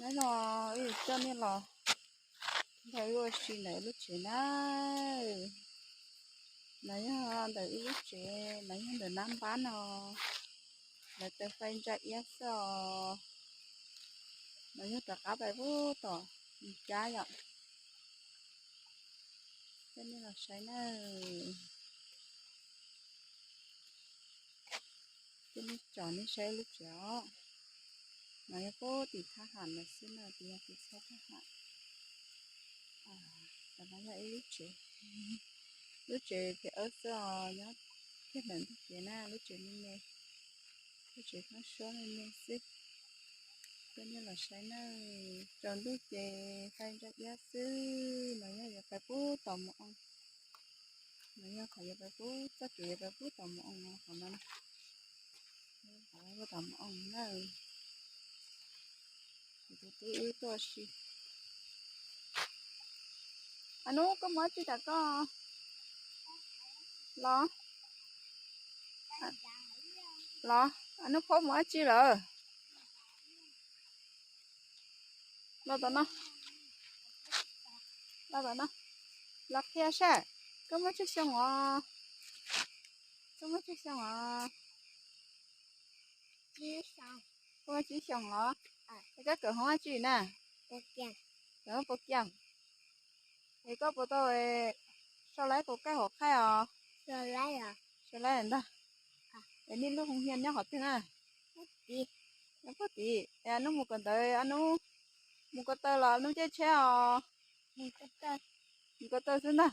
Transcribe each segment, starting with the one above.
Nyob zoo, wb yuav coj nej los nrog wb ua si ntawm wb lub tsev na. No yog ntawm wb lub tsev, no yog ntawm nab npab no, lawv taws fais ntsa iab xwb os. No yog rov qab pais puag tom Lis Cab yom. Coj nej los saib na. Coj nej tsom nej saib lub tsev os. No yog puag tim thaj ham no xwb na, tim yog tim txhab thaj ham. Tam no yog ib lub tsev, lub tsev thiab wb xwb os, nyob kiag ntawm ntug kev na, lub tsev me me, lub tsev khab suab me me xwb. Coj nej los saib na, tsaus ntuj ces fais ntsa iab xwb, no yog yuav pais puag tom mus oo. No yog qhov yuav pais puag, txoj kev yuav pais puag tom mus oo no, qhov no, qhov puag tom mus oo na. Kuv tus tub wb tuaj si. A Nub, koj mus dab tsi tas koj los? Los, A Nub Phaub mus dab tsi lawm? Los tom no, los tom no, los qhia saib, koj muaj tsawg xyoo os? Koj muaj tsawg xyoo os? Koj muaj tsib xyoos los? Es koj kawm hoob dab tsi na? Kawm hoob puas kiag? Es koj puas tau sau laib puas kaj hauv qhaij os? Sau laib ntag. Es nej lub hoo hias nyob qhov twg na? Nyob puag tim. Es A Nub mus kawm ntawv, A Nub mus ko taw los A Nub caij tsheb os? Mus ko taw xwb ntag.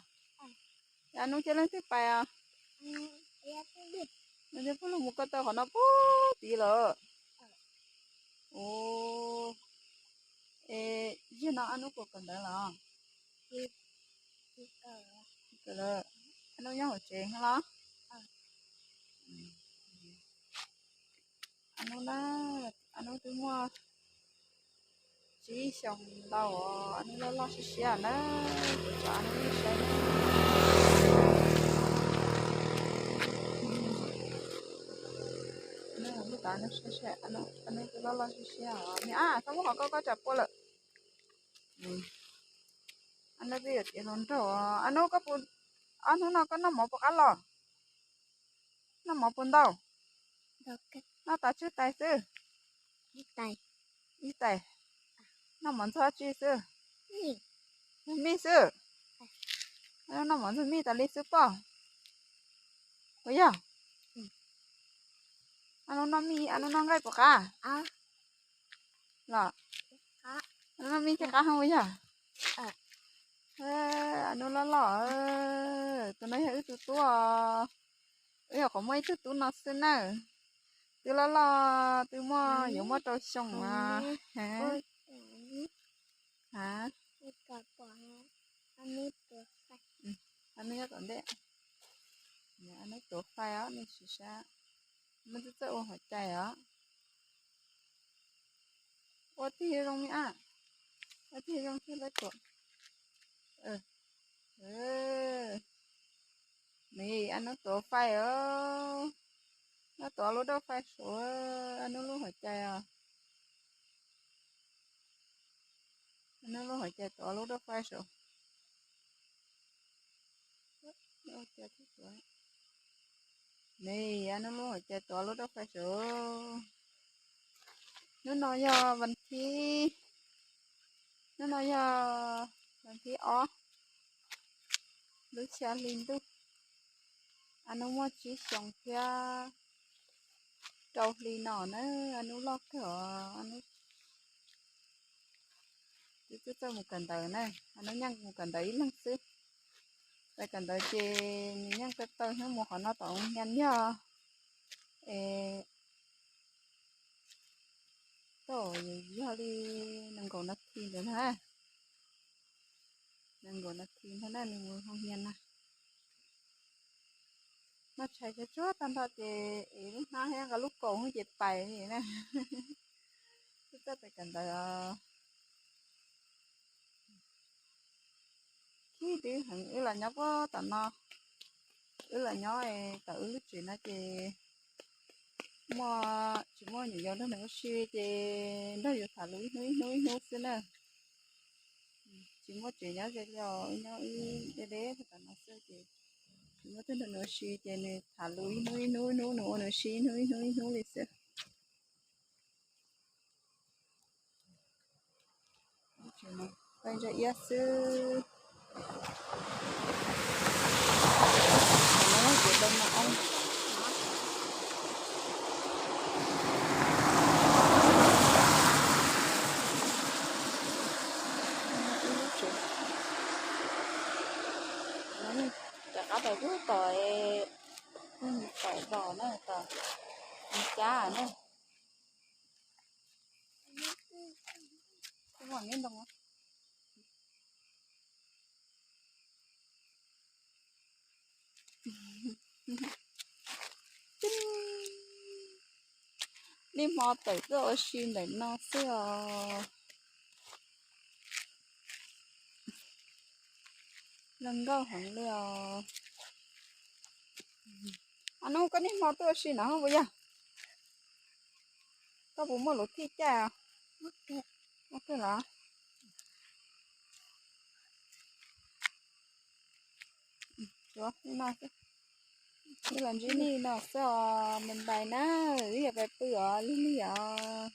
Es A Nub caij leej twg pais os? Nws mus ko taw qhov no puag tid lawm. Ua, es yog no A Nub puas kawm ntawv los? A Nub nyob hauv tsev los? A Nub na, A Nub twb muaj tsib xyoos ntau, A Nub loj loj siab siab na, kuv tso A Nub saib. A Nub twb loj loj siab siab os. Me ab, koj muab qhov koj tsa pua lawm. A Nub twb yuav tiav hluas nraug. A Nub, koj puas, ob hnub no koj noj mov puas qab los? Noj mov puas ntau? Noj tas tsawg tais xwb? Ib tais. Noj mov ntxuag dab tsi xwb? Ntxuag mij xwb. Noj mov ntxuag mij tas li xwb pob? Puas yog? A Nub noj mij, A Nub noj nqaij puas qab los? A Nub noj mij thiaj qab heev puas yog? A Nub loj loj, tus no yog wb tus tub os. Wb nyuam qhuav muaj ib tug tub no xwb na. Twb loj loj, twb muaj, yuav muaj rau xyoo. A Nub nyob tom ntej. A Nub tuav fais os, nej sim saib. Muaj txawj txawj ua hauv cai os. Ua tig zoo me ab, ua tig zoo thiaj pab tuav. Nws, A Nub tuav fais os. Nws tuav lub dauj fais saud, A Nub lub hauv cai os. A Nub lub hauv cai tuav lub dauj fais saud. Nws, A Nub lub hauv cai tuav lub dauj fais saud. Hnub no yog vas thib, hnub no yog vas thib ob, lub xya hli ntuj. A Nub muaj tsib xyoos thiab rau hli no na. A Nub loj kawg os. A Nub twb txawj txawj mus kawm ntawv na. A Nub nyeej mus kawm ntawv ib leeg xwb. Pais kawm ntawv ces nws nyeej tawg tawg hnub mus qhov no tom mus hia yog es tau yog li nees nkaum nas this ntawd na. Nees nkaum nas this ntag na nws mus hia na. Noj tshais tsuag tsuag tag nrho ces es lub hnab thiab nqa lub kaus ces pais na. Twb txawj pais kawm ntawv os. Khib twb heev, wb los nyob puag tom no, wb los nyob tom wb lub tsev no ces muaj, tsis muaj nyuam yaus nrog nws ua si ces nrog yus tham lus ib hnub ib hnub ib hnub xwb na. Tsis muaj tsev nyob ze li os, nyob ib deb deb tom no xwb ces tsis muaj twg nrog nws ua si ces nws tham lus ib hnub ib hnub ib hnub, nws ua nws si ib hnub ib hnub ib hnub li xwb. Peb ntsa iab xwb. Ces tau ma ong. Rov qab tau kub tom, tau los na, tom cab na. Niaj hmo tawm tuaj ua si ntawm no xwb os. Zoo nkauj heev li os. Ab nub, koj niaj hmo tuaj ua si no puas yog? Koj puas muaj lus thij caij? Muaj kawg los? Ib los ntsib nej no xwb os, me npais na, wb yuav pais pw os, lig lig os.